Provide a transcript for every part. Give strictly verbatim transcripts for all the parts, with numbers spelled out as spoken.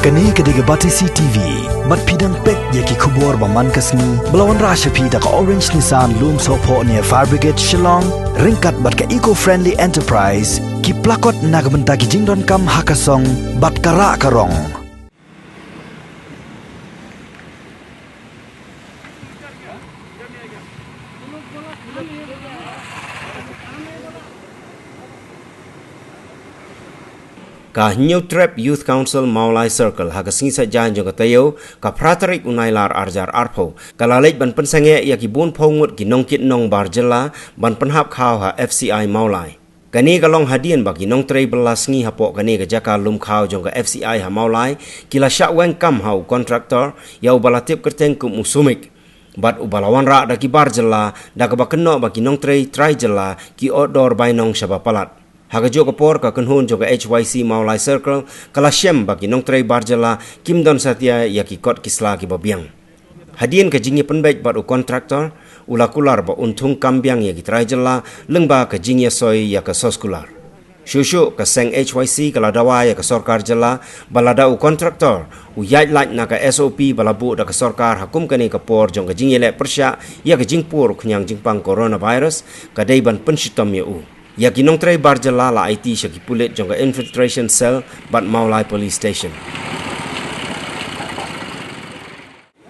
Kane ka dei ka Batesi T V. Bad phi dang peit ïa ki khubor ba man ka sngi ba la wanrah sha phi da ka Orange Nissan Lum Sohphoh near Fire Brigade Shillong, ryngkat bad ka Eco Friendly Enterprise, ki plakot na ka bynta ki jingdonkam ha ka song bad ka rah ka rong. Ka Hynñiewtrep Youth Council Mawlai Circle ha ka sngi Saitjaiñ jong ka taïew, ka phra tarik u Nailar arhajar arphew, ka la leit ban pynsangeh ïa ki bun phew ngut ki nongkit nong bar jylla ban pynhap khaw ha F C I Mawlai. Kane ka long hadien ba ki nongtrei bylla sngi hapoh kane ka jaka lum khaw jong ka F C I ha Mawlai ki la shah weng kam ha u kontraktor, ïa uba la tip kyrteng kum u Sumik, bad uba la wanrah da ki bar jylla, da kaba kynnoh ba ki nongtrei trai jylla ki ohdor bainong shaba palat. Ha kajuh ka por, ka kynhun jong ka H Y C Mawlai Circle ka la shem ba ki nongtrei bar jylla kim don satia ïa ki kot ki sla kiba biang. Hadien ka jingïapynbeit bad u kontraktor, u la kular ba un thung kam biang ïa ki trai jylla lyngba ka jingïasoi ïa ka soskular. Shuh shuh, ka seng H Y C ka la dawa ïa ka sorkar jylla ba lada u kontraktor u ïaid lait na ka S O P ba la buh da ka sorkar ha kum kane ka por jong ka jingïaleh pyrshah ïa ka jingpur khñiang jingpang coronavirus, ka dei ban pynshitom ïa u. Ïa ki nongtrei bar jylla la aiti sha ki pulit jong ka Infiltration Cell bad Mawlai Police Station.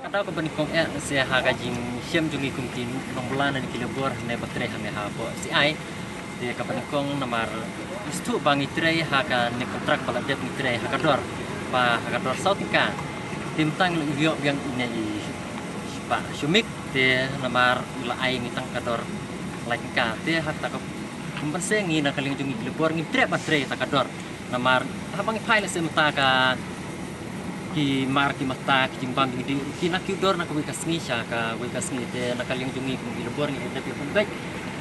Kata ka pynïakong eh se ha ka jingshem jong ngi kum ki nongbylla ne ki labour ne ba trei ha me hapoh C I. Te ka pynïakong namar ngi sngewthuh ba ngi trei ha kane ka kontrak ba la dep ngi trei ha ka dor, ba ha ka dor saw tyngka. Te mynta ngi la ïoh biang ine i Bah Sumik, te namar u la ai ngi tang ka dor lai tyngka. Te ha kata ka kum ban seng ngi na ka liang jong ngi ki labour ngim treh ban trei ta ka dor. Namar haba ngi phai lehse mynta ka ki mar ki mata ki jingbam jingdih ruh ki na kiew dor na kawei ka sngi sha kawei ka sngi, te na ka liang jong ngi kum ki labour ngi dep ïa pynbeit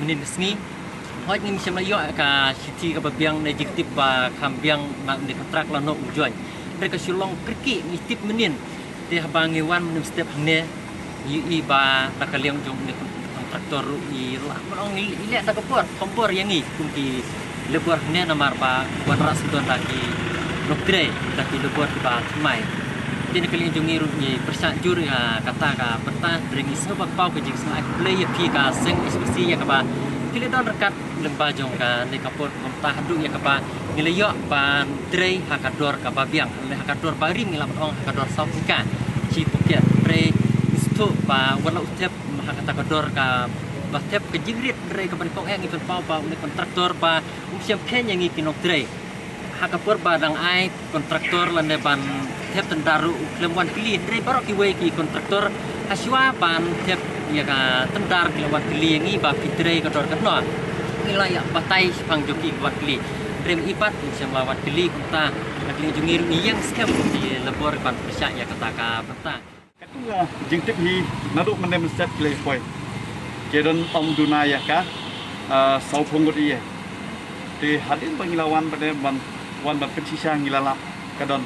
mynnin ka sngi. Hooid, ngim shym la ïoh ka shithi kaba biang ne jingtip ba kham biang na une kontrak lano u join. Hynrei ka shu long kyrkieh ngi tip mynnin. Te haba ngi wan mynnin step hangne, ngi ïohi ba na ka liang jong une kontraktor ruh i la ban ong i leh da ka bor, kham bor ïa ngi kum ki labour hangne namar ba wanrah sngewdon da ki nongtrei, da ki labour kiba thymmai. Te na ka liang jong ngi ruh ngi pyrshah jur ïa kata ka bynta, hynrei ngi sngew ba paw ka jingsngew ai khublei ïa phi ka seng H Y C ïa kaba phi la don ryngkat lyngba jong kane ka por. Kumta haduh ïa kaba ngi la ïoh ban trei ha ka dor kaba biang, lane ha ka dor ba rim ngi lah ban ong ha ka dor saw tyngka shi pocket. Hynrei ngi sngewthuh ba wat la u thep ha kata ka dor kaba thep ka jingrit, hynrei ka pynïakong eh ngi pynpaw ba une kontraktor ba um shym kheiñ ïa ngi ki nongtrei. Ha ka por ba dang ai kontraktor lane ban thep tyndar ruh u khlem wan kylli, hynrei baroh kiwei ki kontraktor ha shuwa ban thep ïa ka tyndar ki la wan kylli ïa ngi ba phi trei ka dor katno. Ngi la ïa batai shaphang jong ki ki wan kylli. Hynrei i pat ki shym la wan kylli, kumta na ka liang jong ngi ruh ngi ïeng skhem ki labour ban pyrshah ïa kata ka bynta. Katto ka jingtip hi naduh mynne mynstep ki la ïa poi. Ki don ym duna ïa ka, ah, saw phew ngut ïa. Te hadien ba ngi la wan bad ban wan ban pynshisha ngi la lap ka don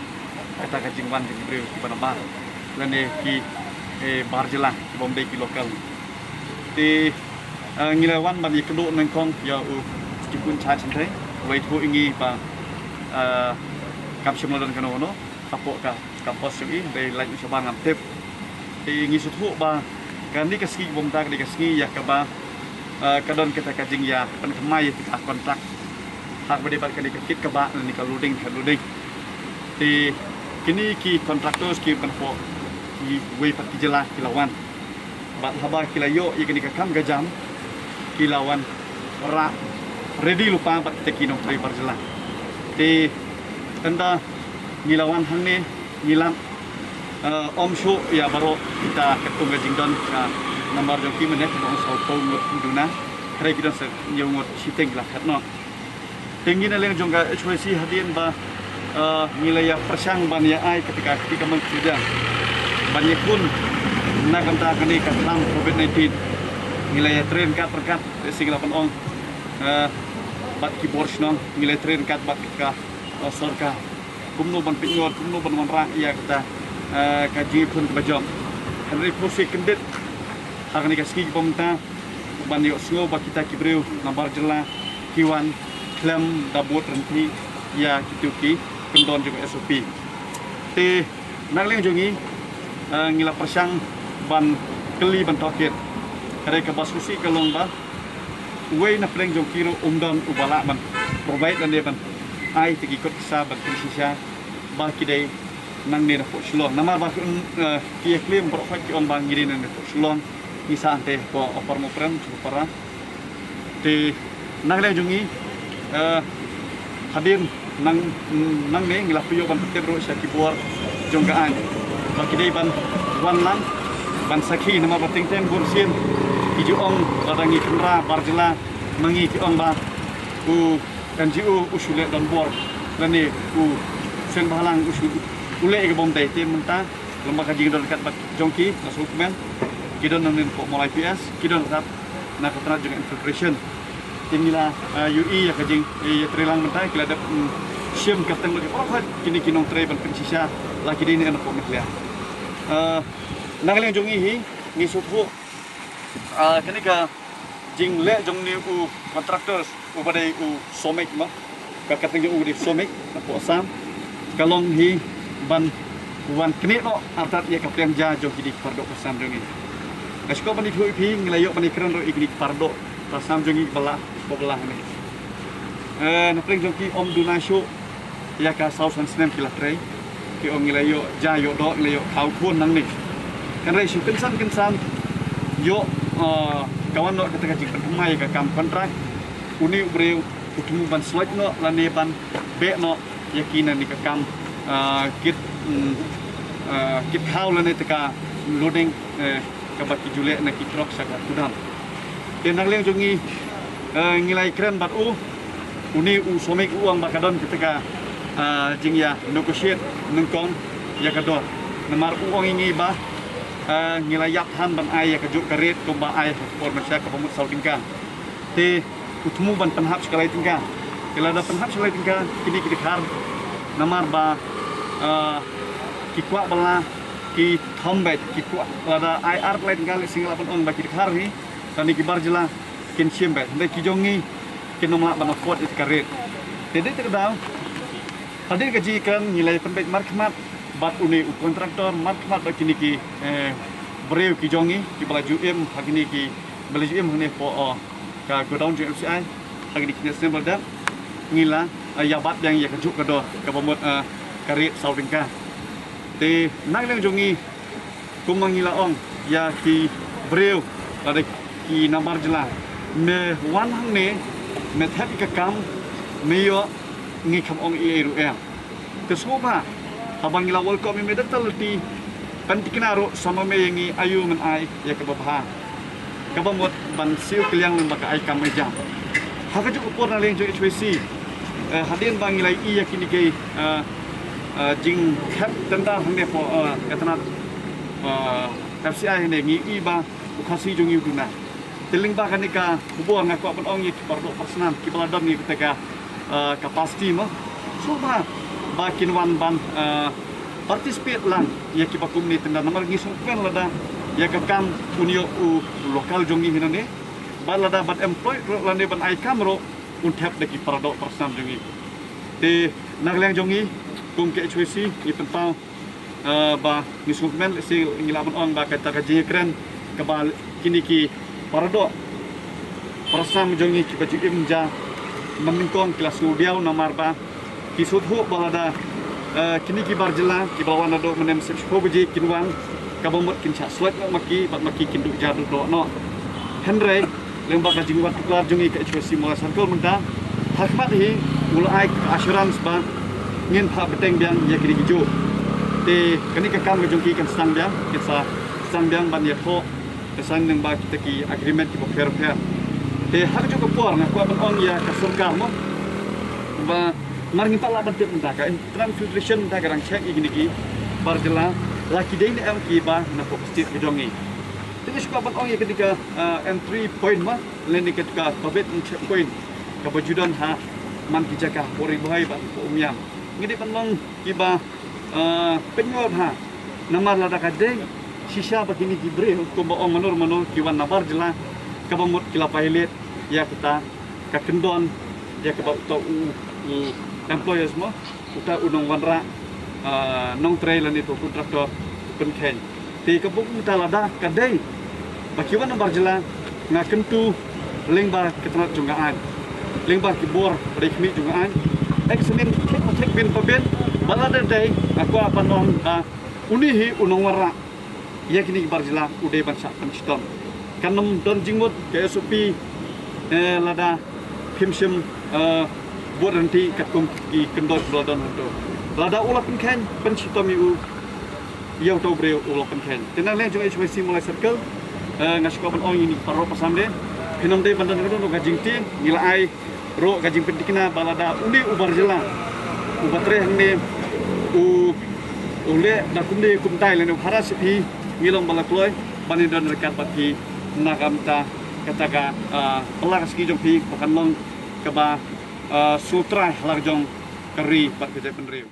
kata ka jingwan jong ki briew kiba nabar lane ki, eh, bar jylla kibym dei ki local. Te, eh, ngi la wan ban ïakynduh nyngkong ïa u chief in charge hynrei u la ïathuh ïa ngi ba, eh, kam shym la don kano kano hapoh ka campus jong i, hynrei lait shabar ngam tip. Te ngi sngewthuh ba kane ka sngi kaba mynta ka dei ka sngi ïa kaba, eh, ka don kata ka jingïapynthymmai ïa ka kontrak ha kaba ïadei bad kane ka kit kaba lane ka loading ka loading. Te kine ki contractors kiba napoh kiwei pat ki jylla ki la wan. Bad haba ki la ïoh ïa kane ka kam ka jam, ki la wanrah ready lypa bad kita ki nongtrei bar jylla. Te ynda ngi la wan hangne ngi lap, eh, ym shuh ïa baroh kita katkum ka jingdon ka nambar jong ki mynne kaba ong saw phew ngut duna, hynrei ki don sa hynñiew ngut shiteng ki la khet noh. Te ngi na liang jong ka H Y C hadien ba, eh, ngi la ïa pyrshang ban ïa ai kata ka kti kamon kti jam ban ïakhun na ka bynta kane ka khlam covid nineteen. Ngi la ïa trei ryngkat ryngkat, te shi ngi la pynong, eh, bad ki bor shnong, ngi la ïa trei ryngkat bad ka, eh, sorkar kumno ban pynïoh, kumno ban wanrah ïa kata, eh, ka jingïakhun kaba jop. Hynrei pyrshah kyndit ha kane ka sngi kaba mynta ban ïohsngew ba kita ki briew na bar jylla ki wan khlem da bud ryntih ïa kito ki kyndon jong ka S O P. Te na liang jong ngi, eh, ngi la pyrshang ban kylli ban tohkit. Hynrei kaba sngewsih ka long ba uwei na pdeng jong ki ruh um don uba lah ban provide lane ban ai ïa ki kot ki sa ban pynshisha ba ki dei nangne napoh Shillong. Namar ba ki, eh, ki ïa claim baroh khoit ki ong ba ngi dei nangne napoh Shillong, ngi sah hangtei hapoh Upper Mawprem, Churupara. Te na liang jong ngi, eh, hadien nang, nangne ngi la pynïoh ban pyntip ruh sha ki bor jong ka aiñ ba ki dei ban wan lang ban sakhi, namar ba teng teng bun sien ki ju ong lada ngi khynra bar jylla ma ngi ki ong ba u NGO u shu leh donbor lane u seng bhalang u shu u leh ïa ka bym dei. Te mynta lem bad ka jingdon kat bad jong ki, nga sngewkmen ki don nangne napoh Mawlai PS, ki don kat na ka tnat jong infiltration. Te ngi la, ah, ïohi ïa ka jing, eh, ïatreilang mynta ki la dep, mm, shim kyrteng bad ki baroh khoit kine ki nongtrei ban pynshisha la ki dei ne em napoh Meghalaya. Ah, na liang jong ngi hi ngi sngewthuh, ah, kane ka jingleh jong une u contractors uba dei u Somik mo. Ka kyrteng jong u dei Somik napoh Assam. Ka long hi ban wan knieh noh artat ïa ka pliang ja jong kine ki pardoh parsnam jong ngi. Nga sngewbha ban ïathuh ïa phi, ngi la ïoh ban ïakren ruh ïa kine ki pardoh parsnam jong ngi ba la, ba la ne. Eh, na pdeng jong ki ym duna shuh ïa ka saw san snem ki la trei. Ki ong ngi la ïoh ja ïoh doh, ngi la ïoh khaw khun nangne. Hynrei shu kynsan kynsan ïoh, eh, ka wan noh kata ka jingpynthymmai ïa ka kam kontrak. Une u briew u thmu ban sloit noh lane ban beh noh ïa kine ki ka kam, eh, kit, mm, eh, kit khaw lane te ka loading, eh, kaba ki ju leh na ki trok sha ka kudam. Te na liang jong ngi, eh, ngi la ïakren bad u, une u Somik u ong ba ka don kata ka, eh, jingïa negotiate nyngkong ïa ka dor. Namar u ong ïa ngi ba, eh, ngi la ïap than ban ai ïa kajuh ka rate kumba ai ha ka por mynshwa kaba mut saw tyngka. Te u thmu ban pynhap sha ka lai tyngka. Te lada pynhap sha ka lai tyngka kine ki dkhar. Namar ba, eh, ki kwah ba la ki thom beit, ki kwah lada ai ar lai tyngka lehse ngi lah ban ong ba ki dkhar hi, lane ki bar jylla kin shim beit. Hynrei ki jong ngi kin ym lah ban afford ïa ka rate. Te dei te ka daw hadien ka jingïakren ngi la ïa pynbeit markhmat bad une u contractor, markhmat bad kine ki, eh, briew ki jong ngi kiba la ju im ha kine ki, ba la ju im hangne hapoh, oh, ka godown jong FCI ha kine ki snem ba la dep. Ngi la, eh, ïa bat biang ïa kajuh ka dor kaba mut, eh, ka rate saw tyngka. Te na liang jong ngi kumba ngi la ong ïa ki briew lada ki na bar jylla, me wan hangne me thep ïa ka kam, me ïoh, ngi kham ong ei ei ruh em. Te sngewbha haba ngi la welcome ïa me da ka lynti, pynthikna ruh sa ma me ïa ngi aïu men ai ïa kaba bha, kaba mut ban siew kylliang lem bad ka ai kam ai jam. Ha kajuh ka por na liang jong HYC, eh, hadien ba ngi la ïohi ïa kine ki, eh, eh, jingkhep tender hangne hapoh, eh, ka tnat, eh, FCI hangne, ngi ïohi ba u Khasi jong ngi u duna. Te lyngba kane ka khubor nga kwah ban ong ïa ki pardoh parsnam kiba la don ïa kata ka, eh, capacity mo, sngewbha ba kin wan ban, eh, participate lang ïa kiba kum ne tender, namar ngi sngewkmen lada ïa ka kam un ïoh u local jong ngi hi nangne. Bad lada ban employ ruh lane ban ai kam ruh un thep da ki pardoh parsnam jong ngi. Te na liang jong ngi kum ka HYC ngi pynpaw, eh, ba ngi sngewkmen, lehse ngi lah ban ong ba kata ka jingïakren kaba kine ki pardoh parsnam jong ngi kiba ju im ja man nyngkong ki la sngewdiaw, namar ba ki sngewthuh ba lada, eh, kine ki bar jylla kiba wan naduh mynne mynsiem shiphew baje kin wan, kaba mut kin shah sloit noh ma ki bad ma ki kin duh ja duh doh noh. Hynrei lyngba ka jingwan tuklar jong ngi ka HYC Mawlai Circle mynta, ha khmat hi u la ai ka assurance ba ngin phah bteng biang ïa kine kijuh. Te kane ka kam ka jong ki kan sdang biang, kan sa sdang biang ban ïathoh, kan sdang lyngba kita ki agreement kiba pher pher. Te ha kajuh ka por nga kwah ban ong ïa ka sorkar mo, ba namar ngim pat lah ban tip mynta, ka internal filtration mynta ka dang check ïa kine ki bar jylla la ki dei ne em kiba napoh state ka jong ngi. Te nga shu kwah ban ong ïa kane ka, ah, entry point mo, lane kata ka Pabet checkpoint kaba ju don ha man ki jaka hapoh Ri Bhoi bad hapoh Umiam. Ngi dei ban long kiba, eh, pynïoh bha, namar lada ka dei shisha ba kine ki briew kumba ong mano mano ki wan na bar jylla, kaba mut ki la violate ïa kata ka kyndon ïa kaba uta u, u employers mo, uta u nongwanrah ah, nongtrei lane to contractor pynkheiñ. Te ka bok mynta lada ka dei ba ki wan bar jylla, nga kyntu lyngba ka tnat jong ka aiñ, lyngba ki bor ba dei khmih jong ka aiñ, examine thik pa thik, byn pa byn, ba lada dei, nga kwah ban ong ba uni hi u nongwanrah ïa kine ki bar jylla u dei ban shah pynshitom. Kan ym don jingmut ka S O P, eh, lada phim shym, eh, bud ryntih katkum ki kyndon ba la don hangto. Lada u la pynkheiñ, pynshitom ïa u, ïa uto u briew u la pynkheiñ. Te na liang jong H Y C Mawlai Circle, eh, nga sngewbha ban ong ïa kine baroh, ba sam de phin ym dei ban don ka jingtieng. Ngi la ai ruh ka jingpyntikna ba lada une u bar jylla uba trei hangne u, u leh da kumne kumtai lane u harass ïa phi, ngi long ba la kloi ban ïadon ryngkat bad phi na ka bynta kata ka, ah, pla ka sngi jong phi ba kan long kaba, ah, sngewtrai ha la ka jong ka ri bad ka jaitbynriew.